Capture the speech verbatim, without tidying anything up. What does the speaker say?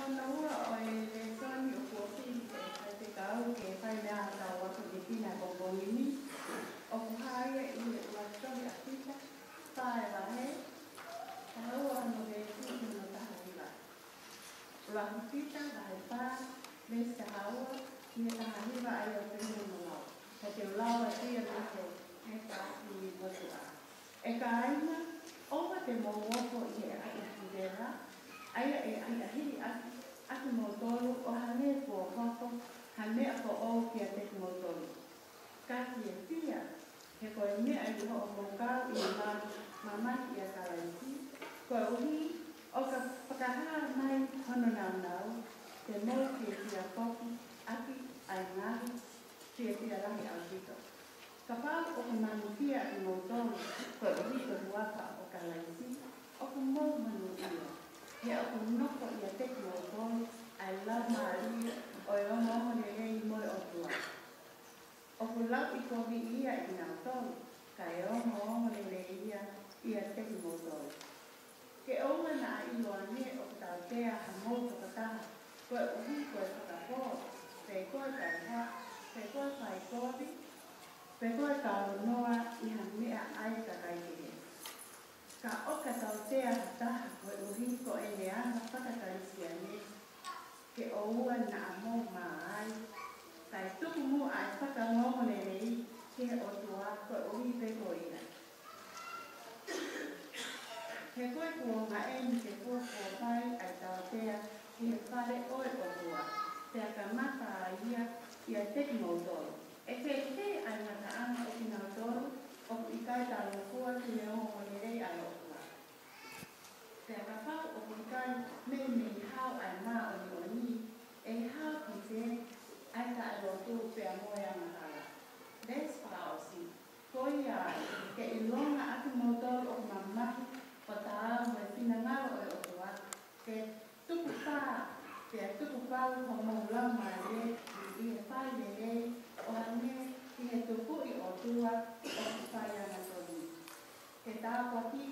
Hono ua ʻo e lēsoni ʻoku ʻosi ʻe he faifekau ke fai mei ai ʻetau ako ki he pongipongi ni, ʻoku hā ia ʻi he ʻuluaki tohi ʻa Pita, fā ʻa e vahe, taha ua hono veesi ki hono taha hiva. ʻUluaki Pita, vahe fā, veesi taha ua ki he taha hiva, ʻa ia ʻoku pehē hono lau. Ka te u lau atu ia mei he, mei he Fakamotuʻa. ʻE kāinga, ʻoua te mou ofo ʻi he ʻahiʻahi vela, ʻa ia ʻe ʻahiʻahili ʻaki, ʻakimoutolu ʻo hangē kuo hoko ha meʻa foʻou kiate kimoutolu. Ka fiefia, he ko e meʻa ʻi hoʻomou kau ʻi he ma-, mamahi ʻia Kalaisi, koeʻuhi ʻo ka fakahā mai hono nāunau, te mou fiefia foki ʻaki ʻa e ngaahi fiefia lahi ʻaupito. Kapau ʻoku manukia ʻakimoutolu koeʻuhi ko e huafa ʻo Kalaisi, ʻoku mou manuʻia, he ʻoku nofo ʻiate kimoutolu ʻa e laumālie ʻo e ongoongolelei mo e ʻOtua. ʻOku lauʻikoviʻi ia ʻe kinautolu, ka ʻe ongoongolelei ia ʻiate kimoutolu. Ke ʻoua naʻa ʻiloange ʻoku tautea hamou tokotaha, koeʻuhi ko e fakapō, pe ko e kaihaʻa, pe ko e faikovi, pe ko e kaunoa ʻi ha meʻa ʻa e kakai kehe. Ka ʻoka tautea ha taha koeʻuhi ko ʻene anga fakakalisitiane, ke ʻoua naʻa mou mā ai, kae tuku muʻa ʻa e fakaongoongolelei ki he ʻOtua koeʻuhi pē ko ia. He ko e kuonga eni ke fuofua fai ʻa e tautea ʻi he fale ʻo e ʻOtua, pea kamata ai ia ʻiate kimoutolu. ʻE kehekehe ʻa e ngataʻanga ʻo kinautolu ʻoku ʻikai talangofua ki he ongoongolelei ʻa e ʻOtua. Pea kapau ʻoku ʻikai meimei hao ʻa e māʻoniʻoni, ʻe hao ki fē ʻa e taʻelotu pea mo e angahala? Veesi fakaʻosi. Ko ia ai, ke ʻilonga ʻakimoutolu ʻoku mamahi ʻo taau mo e finangalo ʻo e ʻOtua, ke tukupā, pea tukupau homou laumālie ʻi he fai lelei, ʻo hangē ki he tupuʻi ʻOtua ʻoku fai angatonu. Ke tāpuaki